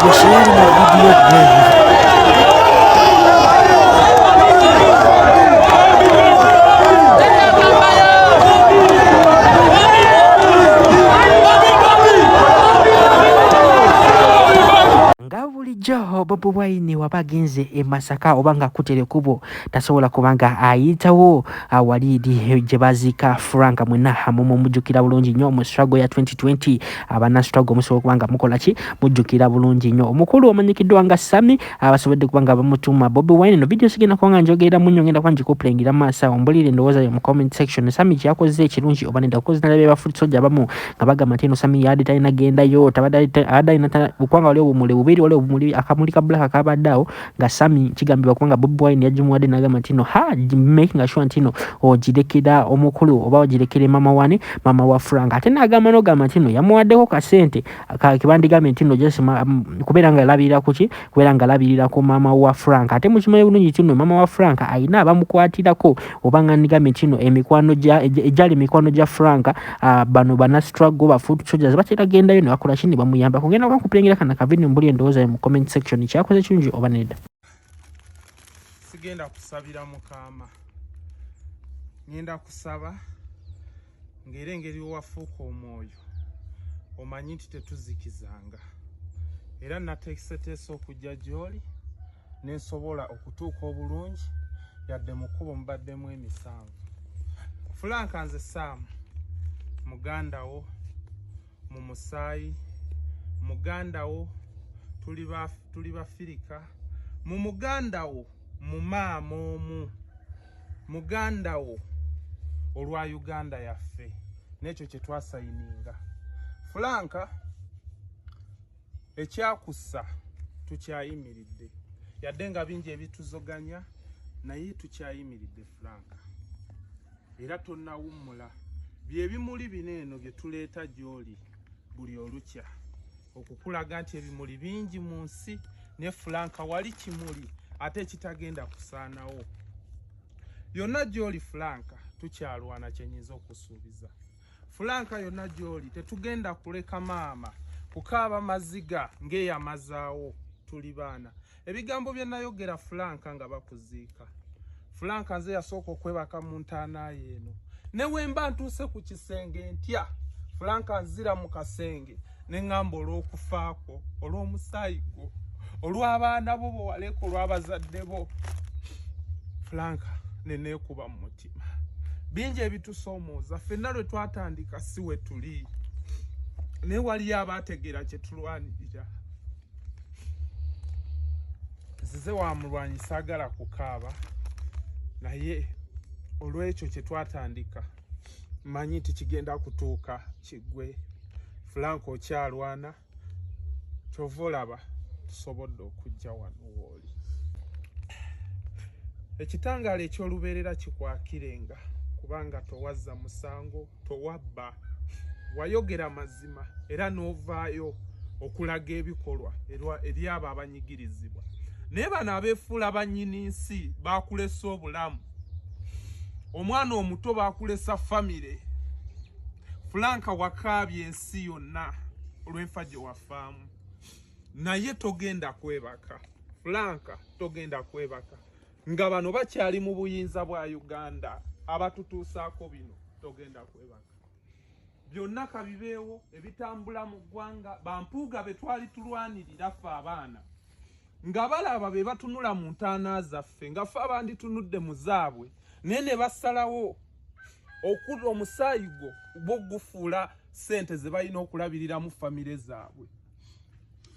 Gwe sharing video gwe. Nga bulijjo Bobi Wine waba agenze e Masaka oba nga akutte ekkubo tasobola kuba nga ayitawo waliidi gye baziika Frank. Mwenna mumujjukira bulungi nnyo mu struggle ya 2020. Abana struggle musobola okuba nga mukola ki, mujjukira bulungi nnyo omukulu omanyikiddwa nga Sami, abasobodde kuba nga bamutuuma Bobi Wine. No video sigenda kuba nga njogerera munyo, ngenda kuba ngikupulengira maaso awo. Mbulire endowooza yo mu comment section, Sami kyakoze ekirungi oba nedda? Kukozi nalabye ba foot soldier abamu nga bagamba nti eno Sami yadde talina gendayo, tabadde alina kubanga waliwo obumuli bubiri, waliwo obumuli akamuli ka black akabadde awo nga Sami kigambibwa kubanga Bobi Wine yagimuwadde n'agamba nti no ha making sure nti no ogirekera omukulu oba ogirekere mama wane, mama wa Frank. Ate n'agamba n'ogamba nti no yamuwaddeko kasente kebandigambye nti no just kubeera nga alabirira kuki, kubeera nga alabirira ku mama wa Frank. Ate mukimanyi bulungi nti no mama wa Frank alina abamukwatirako, oba nga ndigambye nti no emikwano egyali emikwano gya Frank, bano bana struggle ba foot soldiers batera gendayo ne bakola ki, ne bamuyamba. Kugenda kukulengera kana kavideo, mbuli endowooza mu comment section, kyakoze kirungi oba nedda? Sigenda kusabira mukama, ngenda kusaba ng'era engeri wewafuuka omwoyo omanyi nti tetuzikizanga, era nateeseteese okujja gy'oli nensobola okutuuka obulungi yadde mu kkubo mubaddemu emisanvu. Frank, nze Saamu, muganda wo mu musaayi, muganda wo tuli bafirika, mu muganda wo mu maama omu, muganda wo olwa Uganda yaffe n'ekyo kye twasayininga. Frank, ekyakussa tukyayimiridde, yadde nga bingi ebituzoganya, naye tukyayimiridde Frank, era tonnawummula. Byebimuli bino eno bye tuleeta gy'oli buli olukya okukulaga nti ebimuli bingi mu nsi, ne Frank wali kimuli ate ekitagenda kusaanawo. Yonna gy'oli Frank, tukyalwana. Kyenyinza okusuubiza Frank, yonna gy'oli tetugenda kuleka maama kukaaba maziga ng'eyamazaawo. Tuli baana. Ebigambo bye nayogera Frank nga bakuziika, Frank, nze yasooka okwebaka mu ntaana ye eno, ne wemba ntuuse ku kisenge ntya, Frank, nzira mu kasenge ne ŋŋamba olw'okufaakwo, olw'omusaayi gwo, olw'abaana bo bowaleka, olw'abazadde bo, Frank, ne neekuba mu mutima. Bingi ebitusoomooza ffenna, lwe twatandika si we tuli, naye waliyo abaategeera kye tulwanirira. Nzize wa mulwanyi, saagala kukaaba, naye olw'ekyo kye twatandika manyi nti kigenda kutuuka kiggwe. Frank, okyalwana, kyova olaba tusobodde okujja wano wooli. Ekitangaala eky'olubeerera kikwakirenga, kubanga towazza musango, towabba, wayogera mazima era n'ovaayo okulaga ebikolwa eri abo abanyigirizibwa. Naye bano abeefuula bannyini nsi bakulesa obulamu, omwana omuto bakulesa famire. Frank, wakaabye ensi yonna olw'enfa gye wafaamu, naye togenda kwebaka Frank, togenda kwebaka nga bano bakyali mu buyinza bwa Uganda abatutuusaako bino. Togenda kwebaka. Byonna kabibeewo ebitambula mu ggwanga, bampuuga be twali tulwanirira ffe abaana nga balaba be batunula mu ntaana zaffe nga ffe abanditunudde mu zaabwe, naye ne basalawo okula omusaayi gwo bo gufuula ssente ze balina okulabiriramu famire zaabwe.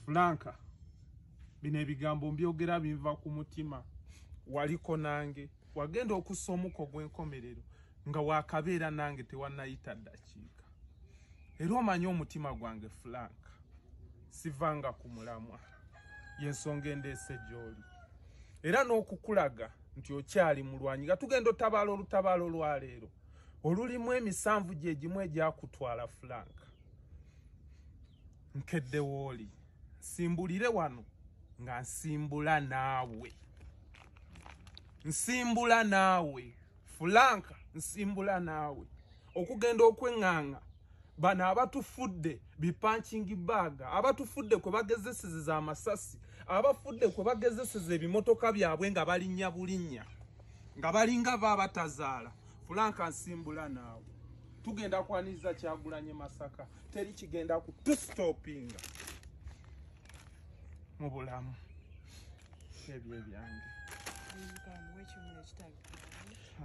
Frank, bino ebigambo mbyogera binva ku mutima. Waliko nange, wagenda okussa omuko ogw'enkomerero nga wakabeera nange, tewannayita ddakiika, era omanyi omutima gwange Frank, sivanga ku mulamwa. Yensonga endeese gy'oli era n'okukulaga nti okyali mulwanyi nga tugenda otabaala olutabaalo olwaleero olulimu emisanvu gye gimu egyakutwala. Frank, nkedde wooli, nsimbulire wano nga nsimbula naawe, nsimbula naawe Frank, nsimbula naawe okugenda okweŋŋaŋa. Bano abatufudde bi punching bag, abatufudde kwe bagezesezeza amasasi, abafudde kwe bagezeseza ebimotoka byabwe nga balinnya bulinnya, nga balinga ba abatazaala. Frank nsimbula naawe, tugenda kwaniriza Kyagulanyi Masaka, teri kigenda kutustoppinga mu bulamu. Ebyo ebyange.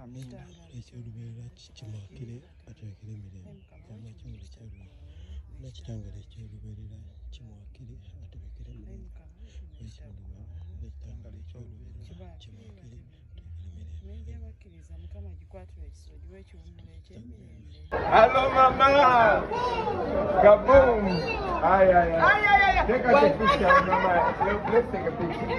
Amina. Ekyolubeerera kimwakire aterekere emirembe. Mukama ekimuli ekyolubeerera n'ekitangala ekyolubeerera kimwakire aterekere emirembe. Ekimuli n'ekitangala ekyolubeerera kimwakire aterekere emirembe. Hello mama. Kaboom. Ay ay ay. Take us a picture, mama. Let's take a picture.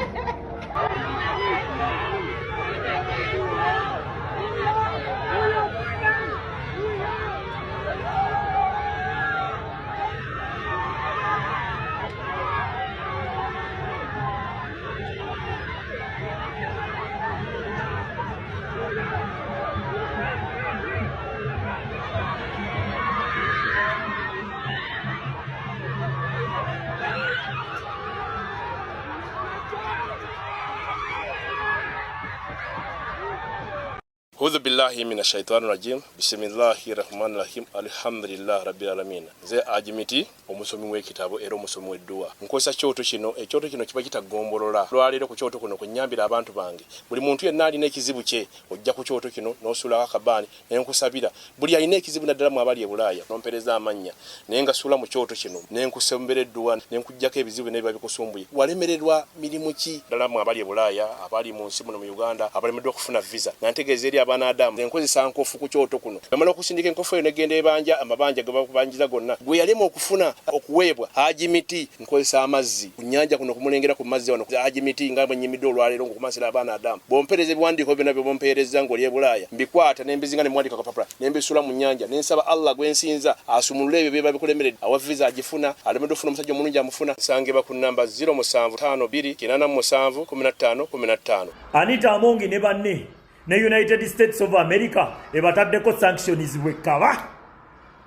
Hudhu billahi mina shaitani rajim. Bismillahi rahmani rahim. Alhamdulillah rabbil alamin. Nze Ajimiti, omusomi w'ekitabo era omusomi w'edduwa. Nkozesa kyoto kino, ekyoto kino kiba kitagombolola. Lwaleero ku kyoto kuno kwe abantu bange. Buli muntu yenna alina ekizibu kye, ojja ku kyoto kino n'osuulako akabaani ne nkusabira. Buli alina ekizibu naddala mu abali e Bulaaya, n'ompeereza amannya naye nga suula mu kyoto kino ne nkusembera edduwa ne nkuggyako ebizibu n'ebiba bikusumbuye. Walemererwa mirimu ki? Ddala mu abali e Bulaaya, abali mu nsi muno mu Uganda, abalemeddwa okufuna visa. Nga ntegeeza eri abaana Adamu, nkozesa nkofu ku kyoto kuno. Bamala okusindika enkofu eyo negenda ebanja amabanja ge bakubanjiza gonna. Gwe yalema okufuna okuweebwa Haji Miti, nkozesa amazzi ku nnyanja kuno kumulengera ku mazzi wano Haji Miti nga bwe nnyimidde olwaleero ng'okumansira abaana Adamu. Bw'ompeereza ebiwandiiko byonna bye bompeerezza ng'oli e Bulaaya, mbikwata ne mbizinga ne mmuwandiika ku kapapula ne mbisuula mu nnyanja ne nsaba Allah gwe nsinza asumulule ebyo biba bikulemeredde. Awa visa agifuna, alemeddwa okufuna omusajja omulungi amufuna. Nsangibwa ku nnamba 07 52 87 15 15. Anita Amongi ne banne ne United States of America ebataddeko sanctions bwekaba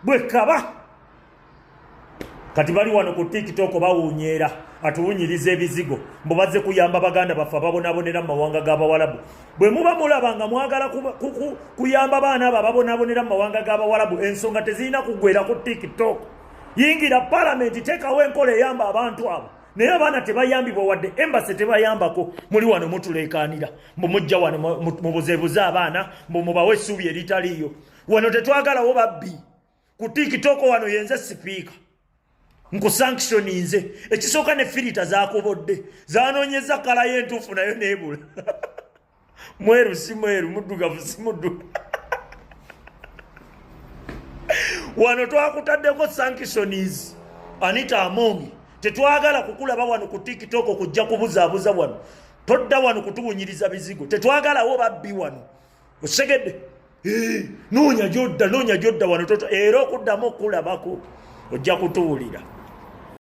bwekaba. Kati bali wano ku TikTok bawunyeera, atuwunyiriza ebizigo mbu bazze kuyamba baganda baffe ababonabonera mu mawanga g'Abawalabu. Bwe muba mulaba nga mwagala kuyamba baana abo ababonabonera mu mawanga g'Abawalabu, ensonga tezirina kuggwera ku TikTok. Yingira palamenti, teekawo enkola eyamba abantu abo. Naye abaana tebayambibwa wadde embassy tebayambako. Muli wano mutuleekaanira mbu mujja wano mubuzeebuze abaana mbu mubawe essuubi eritaliiyo. Wano tetwagalawo babbi ku TikTok. Wano yenze sipiika, nkusanctioninze. Ekisooka ne filita zakobodde, zanoonyeza kala y'entuufu nayo neebula. Mweru si mweru, muddugavu si muddugavu. Wano twakutaddeko sanctions. Anita Amongi, tetwagala kukulaba wano ku TikTok kujja kubuzaabuza wano. Todda wano kutuwunyiriza bizigo, tetwagalawo babbi wano. Osegedde? Noonya gyodda, noonya gyodda wano toto. Era okuddamu okukulabako ojja kutuwulira.